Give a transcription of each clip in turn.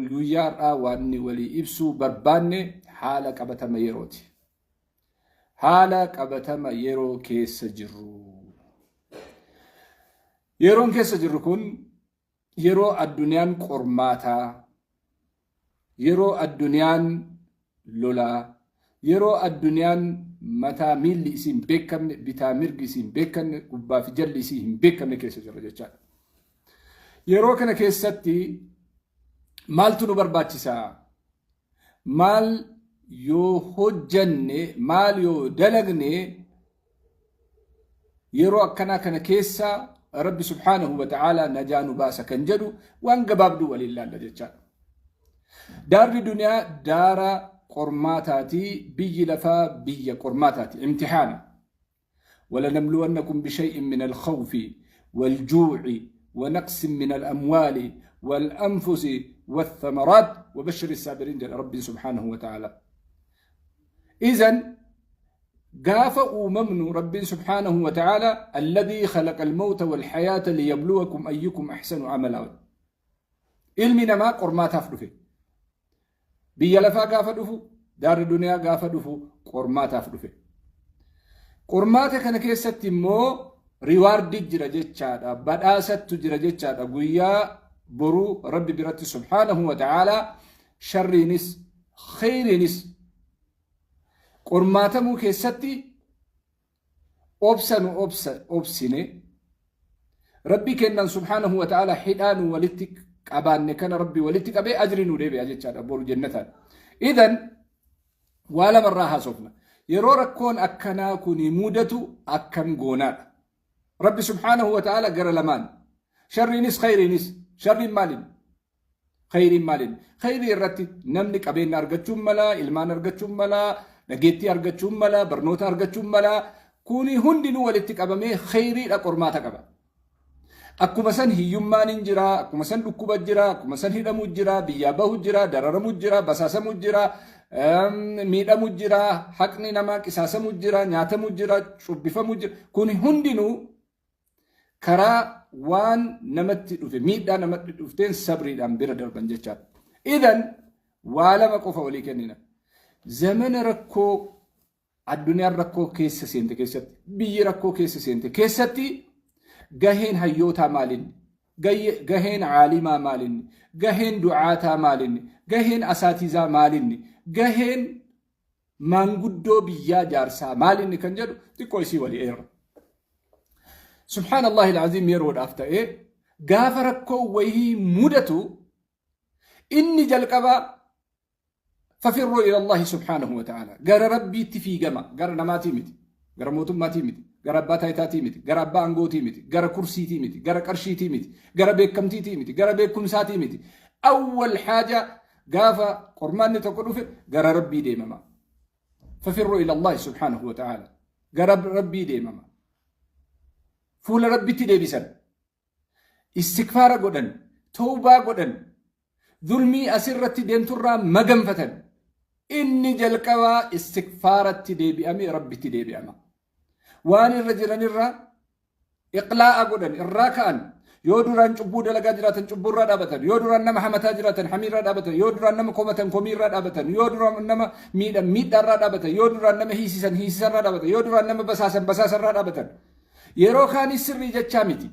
Guyyaa har'aa waan walii ibsuu barbaanne haala qabatama yerooti. Haala qabatama yeroo keessa jirru. Yeroon keessa jirru kun yeroo addunyaan qormaataa, yeroo addunyaan lolaa, yeroo addunyaan mataa miilli isii hin beekamne, bitaa mirgi isii hin beekamne, gubbaa fi jalli isii hin beekamne keessa jirra jechaadha. Yeroo kana keessatti maaltu nu barbaachisaa? Maal yoo hojjanne, maal yoo dalagne yeroo akkanaa kana keessa Rabbi subhaanahu wa ta'aalaa najaa nu baasa kan jedhu waan gabaabduu waliin laalla jechaadha. Daarri duniyaa daara qormaataati, biyyi lafaa biyya qormaataati, imtihaana. ولنبلونكم بشيء من الخوف والجوع ونقص من الأموال والأنفس والثمرات وبشر الصابرين جل ربي سبحانه وتعالى. إذا قاف أممن رب سبحانه وتعالى الذي خلق الموت والحياة ليبلوكم أيكم أحسن عملا. Ilmi namaa qormaataaf dhufe. Biyya lafaa gaafa dhufu, daarri duniyaa gaafa dhufu qormaataaf dhufe. Qormaata kana keessatti immoo riwaardi jira jechaadha, badhaasattu jira jechaadha. Guyyaa boruu Rabbi biratti subhaanahu wa ta'aalaa sharriinis kheyriinis qormaatamuu keessatti obsa nu obsa obsine Rabbii kennan subhaanahu wa ta'ala hidhaa nu walitti qabaanne kana Rabbi walitti qabee ajrii nu deebi'a jechaadha boru jennataan. Idan waa lamarraa haasofna. Yeroo rakkoon akkanaa kuni mudatu akkam goonaadha. Rabbi subhaanahu wa ta'ala gara lamaan. Sharriinis khayriinis. Sharriin maaliin? Khayriin maaliin? Khayrii irratti namni qabeenya argachuun mala, ilmaan argachuun mala, dhageettii argachuun mala, barnoota argachuun mala. Kuni hundinuu walitti qabamee khayriidha qormaata qaba. Akkuma san hiyyummaan hin jira, akkuma san dhukkuba jira, akkuma san hidhamuu jira, biyyaa bahu jira, dararamuu jira, basaasamuu jira, miidhamuu jira, haqni namaa qisaasamuu jira, nyaatamuu jira, cubbifamuu jira. Kuni hundinuu karaa waan namatti dhufe miidhaa namatti dhufteen sabriidhaan bira darban jechaadha. Idan waa lama qofa walii kennina. Zamana rakkoo addunyaan rakkoo keessa seente keessatti biyyi rakkoo keessa seente keessatti gaheen hayyootaa maalinni? Gaheen caalimaa maalinni? Gaheen du'aataa maalinni? Gaheen asaatizaa maalinni? Gaheen maanguddoo biyyaa jaarsaa maalinni kan jedhu xiqqoo isii walii eerra. Subhaanallahi al'aziim yeroodhaaf ta'ee gaafa rakkoo wayii mudatu inni jalqabaa fafirruu ila Allahi subhaanahu wa ta'ala gara rabbiitti fiigama gara namaatii miti gara mootummaatii miti gara abbaa taayitaatii miti gara abbaa aangootii miti gara kursiitii miti gara qarshiitii miti gara beekamtiitii miti gara beekumsaatii miti awwal haaja gaafa qormaanni tokko dhufe gara rabbii deemama. Fafirruu ila Allahi subhaanahu wa ta'ala. Gara rabbii deemama. Fuula rabbitti deebisan. Istikfaara godhan. Tawbaa godhan. Zulmii asirratti deemturraa maganfatan. Inni jalqabaa istikfaaratti deebi'ame rabbitti deebi'ama. Waan irra jiranirraa iqlaa'a godhan irraa ka'an yoo duraan cubbuu dalagaa jiraatan cubbuu irraa dhaabatan yoo duraan nama hamataa jiraatan hamii irraa dhaabatan yoo duraan nama komatan komii irraa dhaabatan yoo duraan nama miidhan miidhaa irraa dhaabatan yoo duraan nama hiisisan hiisisa irraa dhaabatan yoo duraan nama basaasan basaasa irraa dhaabatan yeroo kaanis sirrii jechaa miti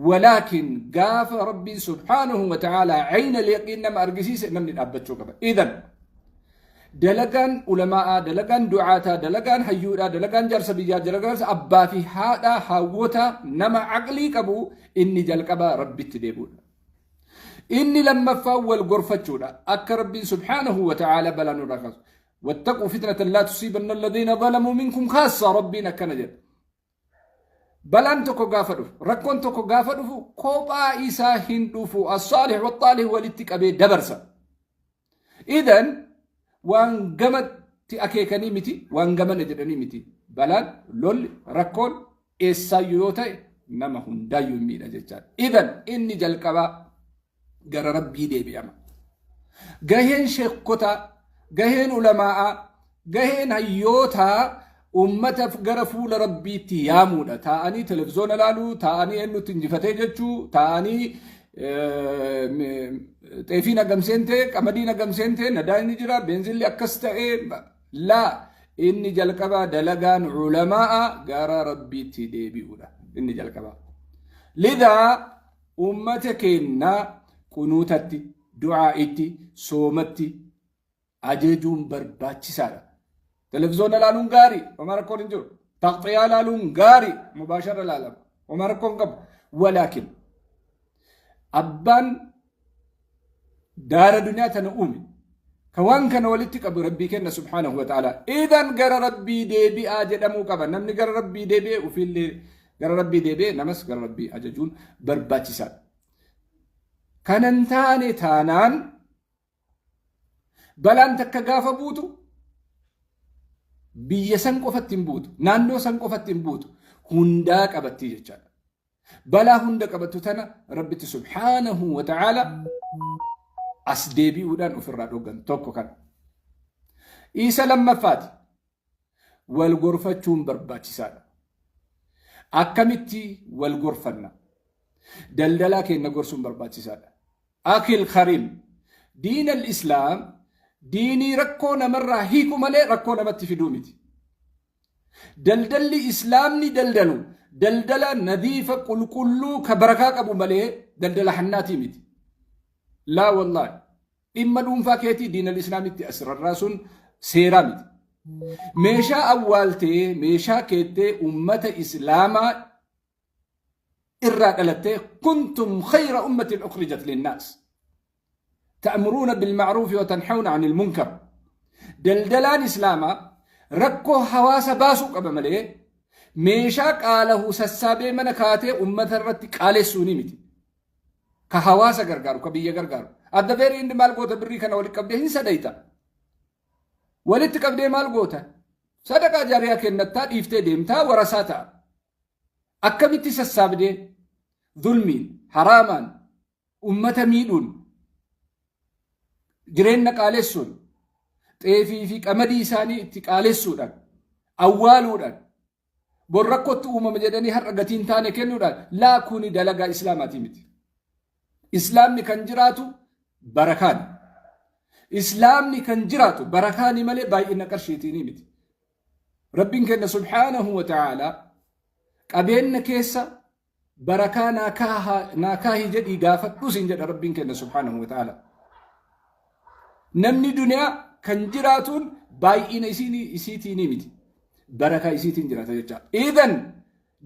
walaakin gaafa rabbiin subhaanahu wa ta'aalaa ayna liyaqiin nama argisiise namni dhaabbachuu qaba idan Dalagaan ulamaa'aa, dalagaan du'aataa, dalagaan hayyuudhaa, dalagaan jaarsa biyyaa, dalagaan abbaa fi haadhaa, hawwoota nama aqlii qabu inni jalqabaa Rabbitti deebi'uudha. Inni lammaffaa wal gorfachuudha. Akka Rabbiin subhaanahu wa ta'aala balaa nurraa kaasu. Wattaquu fitnatan laa tusiibanna alladhiina zalamuu minkum khaassa Rabbiin akkana jedha. Balaan tokko gaafa dhufu, rakkoon tokko gaafa dhufu kophaa isaa hin dhufu. As-saalih wa-xaalih walitti qabee dabarsa. Idan waan gamatti akeekanii miti, waan gamana jedhanii miti. Balaan, lolli, rakkoon eessaayyuu yoo ta'e nama hundaayyuu hin miidha jechaadha. Idan inni jalqabaa gara Rabbii deebi'ama. Gaheen sheekotaa, gaheen ulamaa'aa, gaheen hayyootaa ummata gara fuula Rabbiitti yaamuudha. Taa'anii televizoona laaluu, taa'anii eenyutti injifatee jechuu, taa'anii Xeefiin hagam seentee, qamadiin hagam seentee, nadaayni jira, beenzilli akkas ta'ee, laa, inni jalqabaa dalagaan culamaa'a gara Rabbiitti deebi'uudha. Inni jalqabaa. Lidaa ummata keenya qunuutatti, du'aa'itti, soomatti ajajuun barbaachisaadha. Televizoona ilaaluun gaarii, homaa rakkoon hin jiru. Taqxiyaa ilaaluun gaarii, mubaashara ilaalama. Homaa rakkoon qabu. Walaakin abbaan daara duniyaa tana uume ka waan kana walitti qabu Rabbii kenna subhaanahu wa ta'ala. Idan gara Rabbii deebi'aa jedhamuu qaba. Namni gara Rabbii deebi'ee ofiillee gara Rabbii deebi'ee namas gara Rabbii ajajuun barbaachisaadha. Kanan taane taanaan balaan takka gaafa buutu biyya san qofatti hin buutu, naannoo san qofatti hin buutu, hundaa qabattii jechaadha. Balaa hunda qabattu tana Rabbitti subhaanahu wa ta'aala as deebi'uudhaan ofirraa dhoggan tokko kana. Isa lammaffaati. Wal gorfachuun barbaachisaadha. Akkamitti wal gorfanna? Daldalaa keenya gorsuun barbaachisaadha. Akil Karim, diin al-Islaam diinii rakkoo namarraa hiiku malee rakkoo namatti fiduu miti. Daldalli Islaamni daldalu daldala nadiifa qulqulluu ka barakaa qabu malee daldala hannaatii miti. Laa wallaahi. Dhimma dhuunfaa keetii diinal Islaamitti as rarraasuun seeraa miti. Meeshaa awwaaltee meeshaa keettee ummata Islaamaa irraa dhalattee, kuntum khayra ummatin ukhrijat linnaas ta'muruuna bilma'ruufi wa tanhawna anil munkar. Daldalaan Islaamaa rakkoo hawaasa baasuu qaba malee meeshaa qaalahu sassaabee mana kaatee ummata irratti qaalessuuni miti. Ka hawaasa gargaaru, ka biyya gargaaru. Adda very end maal goota? Birrii kana walitti qabdee hin sadayta. Walitti qabdee maal goota? Sadaqaa jaariyaa kennattaa dhiiftee deemtaa, warasaa ta'a. Akkamitti sassaabdee zulmiin, haraamaan, ummata miidhuun, jireenya qaalessuun, xeefii fi qamadii isaanii itti qaalessuudhaan, awwaaluudhaan, bor rakkootti uumama jedhanii har'a gatiin taane kennuudhaan, laa, kuni dalagaa Islaamaatii miti. Islaamni kan jiraatu barakaani. Islaamni kan jiraatu barakaani malee baay'ina qarshiitiinii miti. Rabbiin kenna subhaanahu wa ta'aalaa qabeenya keessa barakaa naa kaahi jedhii gaafadhus hin jedha Rabbiin kenna subhaanahu wa ta'aalaa. Namni duniyaa kan jiraatuun baay'ina isiitiinii miti. Barakaa isiitiin jiraata jecha. Idan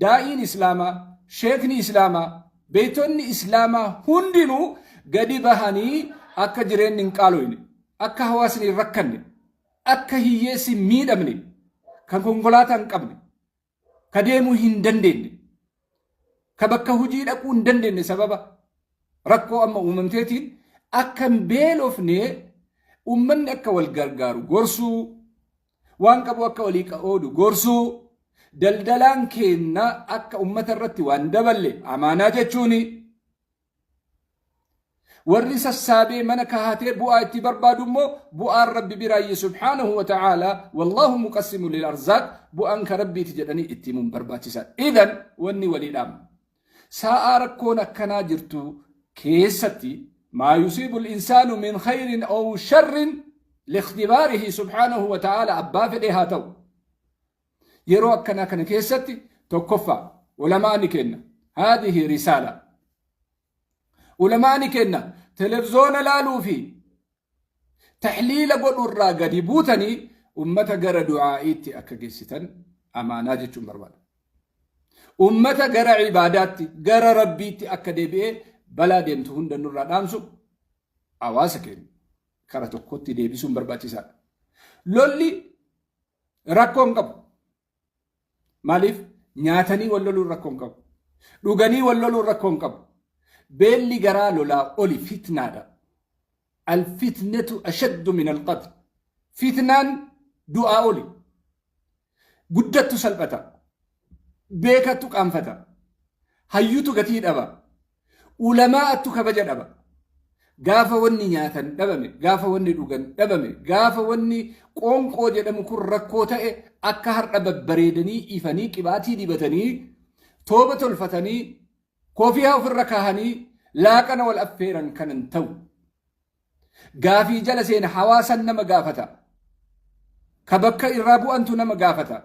daa'iin Islaamaa, sheekni Islaamaa, beektonni Islaamaa hundinuu gadi bahanii akka jireenyi hin qaaloyne, akka hawaasni hin rakkanne, akka hiyyeessi hin miidhamne, kan konkolaataa hin qabne, ka deemuu hin dandeenye, ka bakka hojii dhaquu hin dandeenye, sababa rakkoo amma uumamteetiin akka hin beelofne, ummanni akka wal gargaaru gorsuu, waan qabu akka walii qoodu gorsuu, daldalaan keenna akka ummata irratti waan daballe amaanaa jechuuni. Warri sassaabee mana kahatee bu'aa itti barbaadu immoo bu'aan Rabbi biraayyi subhaanahu wa ta'aalaa, wallaahu muqassimu lil arzaaq, bu'aan ka Rabbiiti jedhanii itti himuun barbaachisaadha. Idan wanni walii dhaamu. Sa'aa rakkoon akkanaa jirtu keessatti, maa yusiibu insaanu min khayrin aw sharrin liikhtibaarihi subhaanahu wa ta'aalaa, abbaa fedhee haa ta'u. Yeroo akkanaa kana keessatti tokkoffaa ulamaani kenna. Haadihi risaala. Ulamaani kenna televzoona laaluu fi taxliila godhu irraa gadi buutanii ummata gara du'aa'iitti akka geessitan amaanaa jechuun barbaada. Ummata gara ibaadaatti, gara Rabbiitti akka deebi'ee balaa deemtu hunda nurraa dhaamsu, hawaasa keenya kara tokkotti deebisuun barbaachisaadha. Lolli rakkoo hin qabu. Maaliif? Nyaatanii wal loluun rakkoo hin qabu. Dhuganii wal loluun rakkoo hin qabu. Beelli garaa lolaa oli fitnaadha. Alfitnatu ashaddu min alqatl. Fitnaan du'aa oli. Guddattu salphata. Beekattu qaanfata. Hayyutu gatii dhaba. Ulamaa'attu kabaja dhaba. Gaafa wanni nyaatan dhabame, gaafa wanni dhugan dhabame, gaafa wanni qoonqoo jedhamu kun rakkoo ta'e, akka har'a babbareedanii ifanii qibaatii dibatanii, tooba tolfatanii, koofiyaa ofirra kaahanii Laaqana wal affeeran kanan ta'u. Gaafii jala seena hawaasan nama gaafata. Ka bakka irraa bu'antu nama gaafata.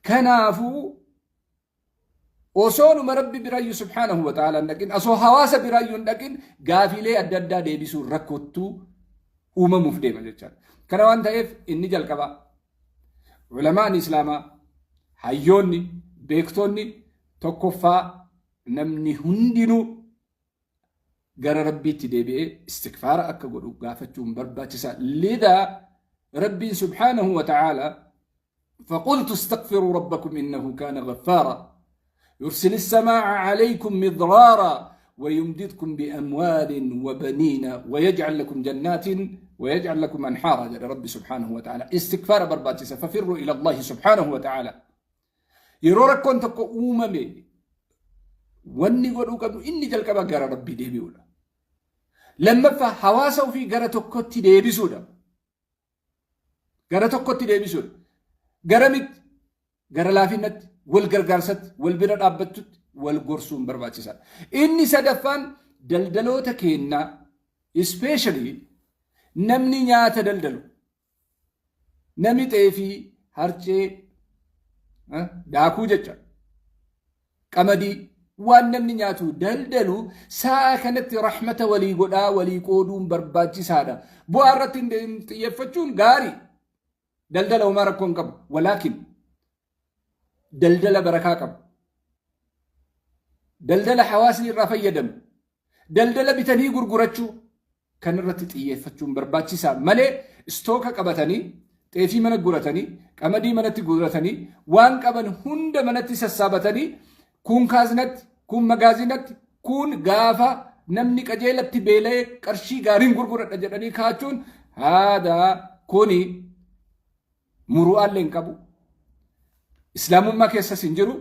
Kanaafuu osoo numa Rabbi biraayyuu subhaanahu wa ta'ala hin dhaqin, osoo hawaasa biraayyuu hin dhaqin, gaafiilee adda addaa deebisuun rakkottuu uumamuuf deema jechaadha. Kana waan ta'eef inni jalqabaa ulamaan islaamaa, hayyoonni, beektonni, tokkoffaa namni hundinuu gara Rabbiitti deebi'ee istikfaara akka godhu gaafachuun barbaachisaa. Lidaa Rabbiin subhaanahu wa ta'ala فقلت استغفروا ربكم إنه كان غفارا يرسل السماء عليكم مضرارا ويمددكم بأموال وبنين ويجعل لكم جنات ويجعل لكم أنحارا. جل ربي سبحانه وتعالى استغفار برباتisa. ففروا إلى الله سبحانه وتعالى. Yeroo rakkoon tokko uumame wanni godhuu qabnu inni jalqaba gara Rabbii deebi'uudha. Lammaffaa hawaasa ofii gara tokkotti deebisuudha. Gara tokkotti deebisuudha. Garamitti? Gara laafinnatti, wal gargaarsatti, wal bira dhaabbachutti, wal gorsuun barbaachisaadha. Inni sadaffaan daldaloota keennaa, especially namni nyaata daldalu, namni xeefii, harcee, daakuu jecha, qamadii, waan namni nyaatu daldalu, sa'a kanatti rahmata walii godhaa walii qooduun barbaachisaadha. Bu'aa irratti hin xiyyeeffachuun gaarii. Daldala homaa rakkoo hin qabu. Walaakin daldala barakaa qabu. Daldala hawaasni irraa fayyadamu. Daldala bitanii gurgurachuu kan irratti xiyyeeffachuun barbaachisaa malee, istooka qabatanii, xeefii mana guratanii, qamadii manatti guratanii, waan qaban hunda manatti sassaabatanii, kun kaazinatti, kun magaazinatti, kun gaafa namni qajeelatti beela'ee qarshii gaariin gurguradha jedhanii kaachuun haadaa kuni muru'aallee hin qabu. Islaamummaa keessas hin jiru.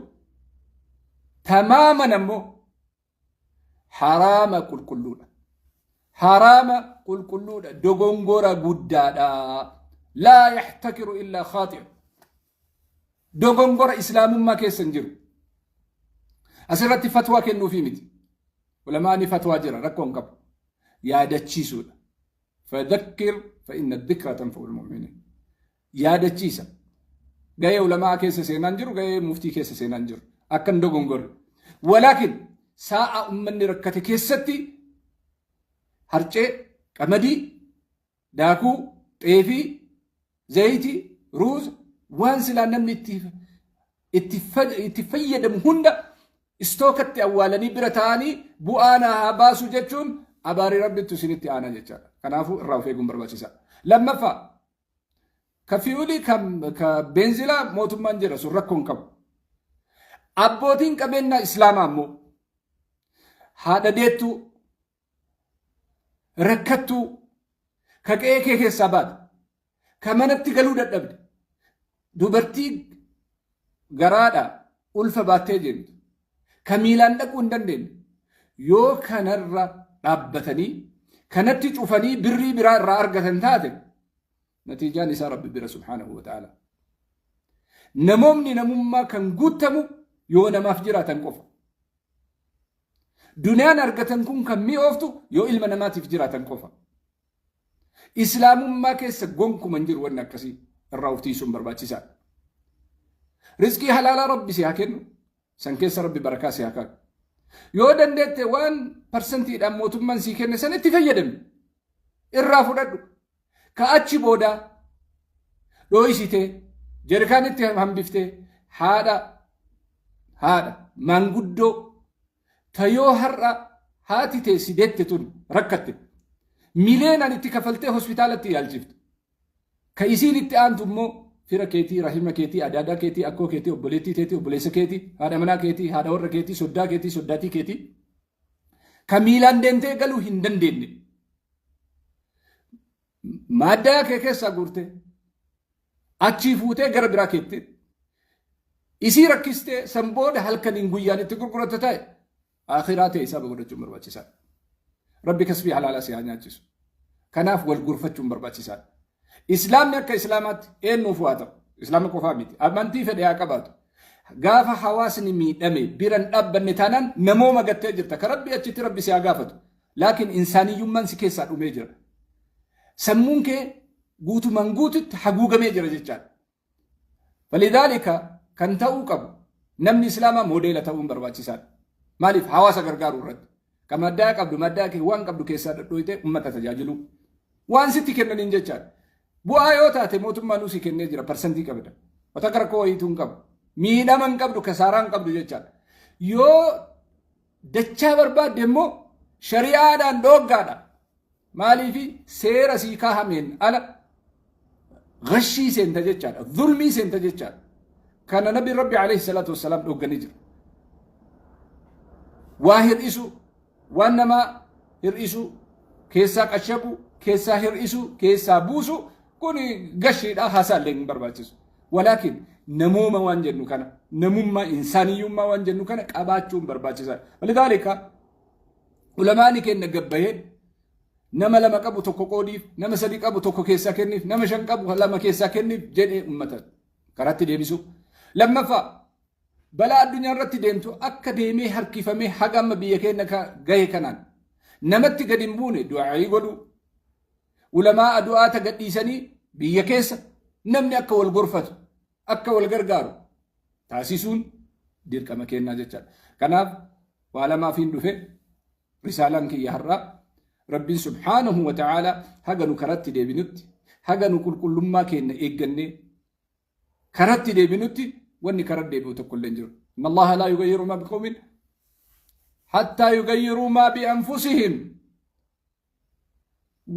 Tamaaman ammoo haraama qulqulluudha. Haraama qulqulluudha. Dogongora guddaadha. لا يحتكر إلا خاطئ. Dogongora islaamummaa keessa hin jiru. Asirratti fatwaa kennuufii miti. Ulamaani fatwaa jira, rakkoo hin qabu. Yaadachiisuudha. فذكر فإن الذكرى تنفع المؤمنين. Yaadachiisa. Gahee ulamaa keessa seenaan jiru, gahee muftii keessa seenaan jiru. Akka hin dogongorre. Walaakin sa'a ummanni rakkate keessatti harcee, qamadii, daakuu, xeefii, zayitii, ruuza, waan silaa namni itti fayyadamu hunda istookatti awwaalanii bira ta'anii bu'aa naa haa baasu jechuun abaarii Rabbittu isinitti aana jechaadha. Kanaafuu irraa of eeguun barbaachisaadha. Lammaffaa, ka fiyuulii, ka beenzilaa mootummaan jira, sun rakkoo hin qabu. Abbootiin qabeenyaa islaamaa immoo haadha deettuu rakkattuu, ka qe'ee kee keessaa baate, ka manatti galuu dadhabde, dubartii garaadha ulfa baattee jirtu, ka miilaan dhaquu hin dandeenye, yoo kanarra dhaabbatanii kanatti cufanii birrii biraa irraa argatan taate, natiijaan isaa Rabbi bira subhaanahu wa ta'ala. Namoonni namummaa kan guutamu yoo namaaf jiraatan qofa. Duniyaan argatan kun kan mi'ooftu yoo ilma namaatiif jiraatan qofa. Islaamummaa keessa gonkuma hin jiru wanni akkasii, irraa of tiisuun barbaachisaadha. Rizqii halaalaa Rabbi si haa kennu. San keessa Rabbi barakaa si haa kaa'u. Yoo dandeette waan parsentiidhaan mootummaan sii kenne san itti fayyadami. Irraa fudhadhu. Ka achi booda dhooysitee jerikaanitti hambiftee haadha maanguddoo tayoo har'a haati tee si deette tun rakkatte mileenaan itti kafaltee hospitaalatti yaalchiftu. Ka isiin itti aantu immoo fira keetii, rahima keetii, adaadaa keetii, akkoo keetii, obboleettii teetii, obboleessa keetii, haadha manaa keetii, haadha warra keetii, soddaa keetii, soddaatii keetii. Ka miilaan deemtee galuu hin dandeenye. Maaddaa kee keessaa guurtee achii fuutee gara biraa keetti isii rakkistee san booda halkaniin guyyaan itti gurguratte ta'e, akhiraa ta'e isaa godhachuun barbaachisaadha. Rabbi kasbii halaalaa si haa nyaachisu. Kanaaf wal gorfachuun barbaachisaadha. Islaamni akka islaamaatti eenyuuf haa ta'u. Islaama qofaa miti. Amantii fedhe haa qabaatu. Gaafa hawaasni miidhame bira hin dhaabbanne taanaan namooma gattee jirta. Ka Rabbi achitti Rabbi si haa gaafatu. Laakiin insaaniyyummaan si keessaa dhumee jira. Sammuun kee guutumaan guututti haguugamee jira jechaadha. Falidhaalika kan ta'uu qabu namni Islaamaa moodeela ta'uun barbaachisaadha. Maaliif hawaasa gargaaruu irratti. Ka maddaa qabdu maddaa kee waan qabdu keessaa dhadhooytee ummata tajaajiluu. Waan sitti kennaniin jechaadha. Bu'aa yoo taate mootummaan si kennee jira parsantii qabda. Wata rakkoo wayiituu hin qabu. Miidhama hin qabdu kasaaraa hin qabdu jechaadha. Yoo dachaa barbaadde immoo shari'aadhaan dhooggaadha. Maaliif seera sii kaahameen ala gashii seenta jechaadha. Zulmii seenta jechaadha. Kana nabi Rabbi alayhi salaatu wassalaam dhoogganii jira. Waa hir'isu, waan namaa hir'isu, keessaa qashabu, keessaa hir'isu, keessaa buusu kun gashiidha haasaa illee hin barbaachisu. Walaakin namooma waan jennu kana, namummaa insaaniyyummaa waan jennu kana qabaachuun barbaachisaadha. Walidaalika ulamaani keenya gabbayee nama lama qabu tokko qoodiif, nama sadi qabu tokko keessaa kenniif, nama shan qabu lama keessaa kenniif jedhee ummata karaatti deebisu. Lammaffaa balaa addunyaa irratti deemtu akka deemee harkifamee haga amma biyya keenya gahe kanaan namatti gadi hin buune du'aayii godhu. Ulamaa du'aata gadhiisanii biyya keessa namni akka wal gorfatu akka wal gargaaru taasisuun dirqama kennaa jechaadha. Kanaaf waa lamaafiin dhufe risaalaan kiyya har'aa Rabbiin subhaanahu wa ta'ala haga nu karatti deebinutti haga nu qulqullummaa keenya eeggannee karatti deebinutti wanni karaa deebi'u tokko illee hin jiru. Inna Allaha laa yugayyiru maa biqawmin hattaa yugayyiruu maa bi'anfusihim.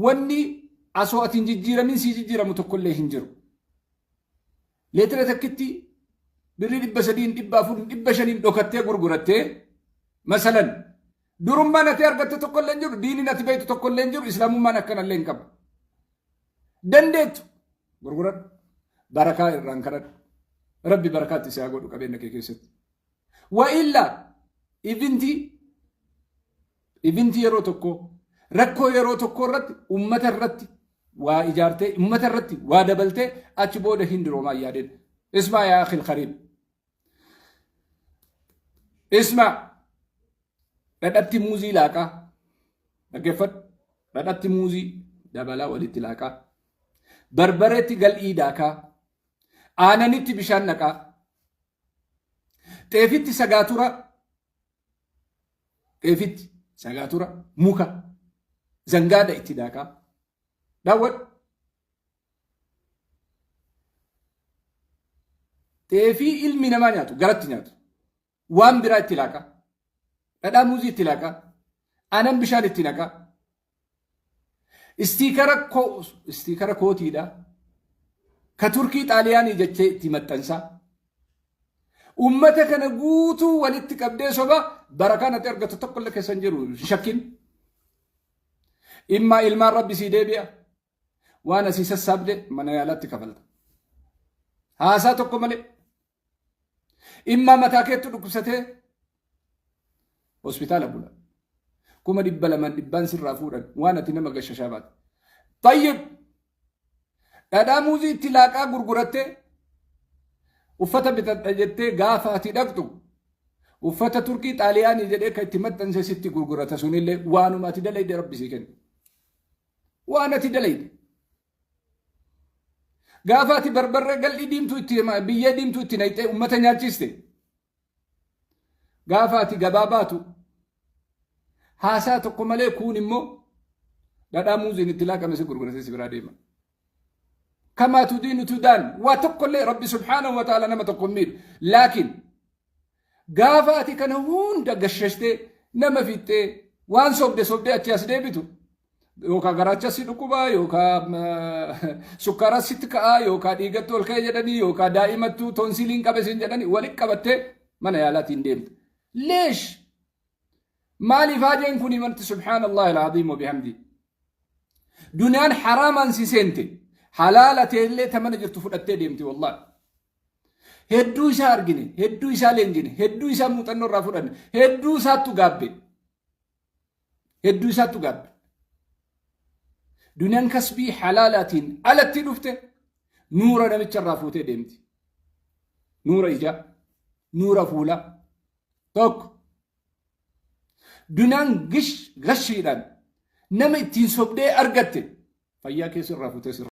Wanni asoo ati hin jijjiiramin sii jijjiiramu tokko illee hin jiru. Leetira takkitti birrii 300n 400n 500n dhokattee gurgurattee masalan durummaan ati argatte tokko illee hin jiru diiniin ati beektu tokko illee hin jiru islaamummaan akkana illee hin qabu. Dandeettu gurguradhu barakaa irraan kadhadhu rabbi barakaatti si haa godhu qabeenya kee keessatti. Wa illaa ivintii ivintii yeroo tokko rakkoo yeroo tokko irratti ummata irratti waa ijaartee ummata irratti waa dabaltee achi booda hin diroomaa yaadeen. Ismaa yaa akhil kariim. Ismaa dhadhatti muuzii laaqaa dhaggeeffadhu dhadhatti muuzii dabalaa walitti laaqaa barbareetti gal'ii daakaa aananitti bishaan naqaa xeefitti sagaatura xeefitti sagaatura muka zangaada itti daakaa daawwadhu. Xeefii ilmi namaa nyaatu garatti nyaatu waan biraa itti laaqaa dhadhaa muuzii itti laaqaa aanan bishaan itti naqaa istiikara kootiidha ka Turkii Xaaliyaanii jechee itti maxxansaa ummata kana guutuu walitti qabdee soba barakaan ati argattu tokko illee keessa hin jiru hin shakkin. Immaa ilmaan rabbi sii deebi'a. Waan asii sassaabde mana yaalaatti kafalta. Haasaa tokko malee. Immaa mataa keettu dhukkubsatee hospitaala bula. 200,000 dhibbaan sirraa fuudhan waan ati nama gashashaa baate. Tayyib dhadhaa muuzii itti laaqaa gurgurattee uffata bitadha jettee gaafa ati dhaqxu uffata Turkii Xaaliyaanii jedhee kan itti maxxanse sitti gurgurata sunillee waanuma ati dalayde rabbi sii kenna. Waan ati dalayde. Gaafa ati barbarree gal'ii diimtuu itti biyyee diimtuu itti naqxee uummata nyaachiste. Gaafa ati gabaa baatu haasaa tokko malee kuun immoo dhadhaa muuziin itti laaqame si gurguratee si biraa deema. Kamaa tudiinu tudaan waa tokkollee rabbi subhaanahu wa ta'ala nama tokko hin miidhu. Laakiin gaafa ati kana hunda gashashtee nama fixxee waan sobde sobdee achi as deebitu yookaan garaacha si dhukkubaa yookaan sukkaara sitti ka'aa yookaan dhiigatti ol ka'e jedhanii yookaan daa'imattuu toonsiliin qabe siin jedhanii walitti qabattee mana yaalaatiin deemta. Leesh maaliif haajeen kun himanti subhaanallahi alcaziim wa bihamdii. Duniyaan haraamaan si seente halaala teellee ta mana jirtu fudhattee deemti wallahi. Hedduu isaa argine, hedduu isaa leenjine, hedduu isaa muuxannoo irraa fudhanne, hedduu isaattu gaabbe. Hedduu isaattu gaabbe. Duniyaan kasbii halaalaatiin alatti dhufte nuura namicha irraa fuutee deemti. Nuura ijaa, Nuura fuulaa. Tokko. Dunaan gish gashiidhaan nama ittiin sobdee argatte fayyaa keessa irraa fuutee sirraa.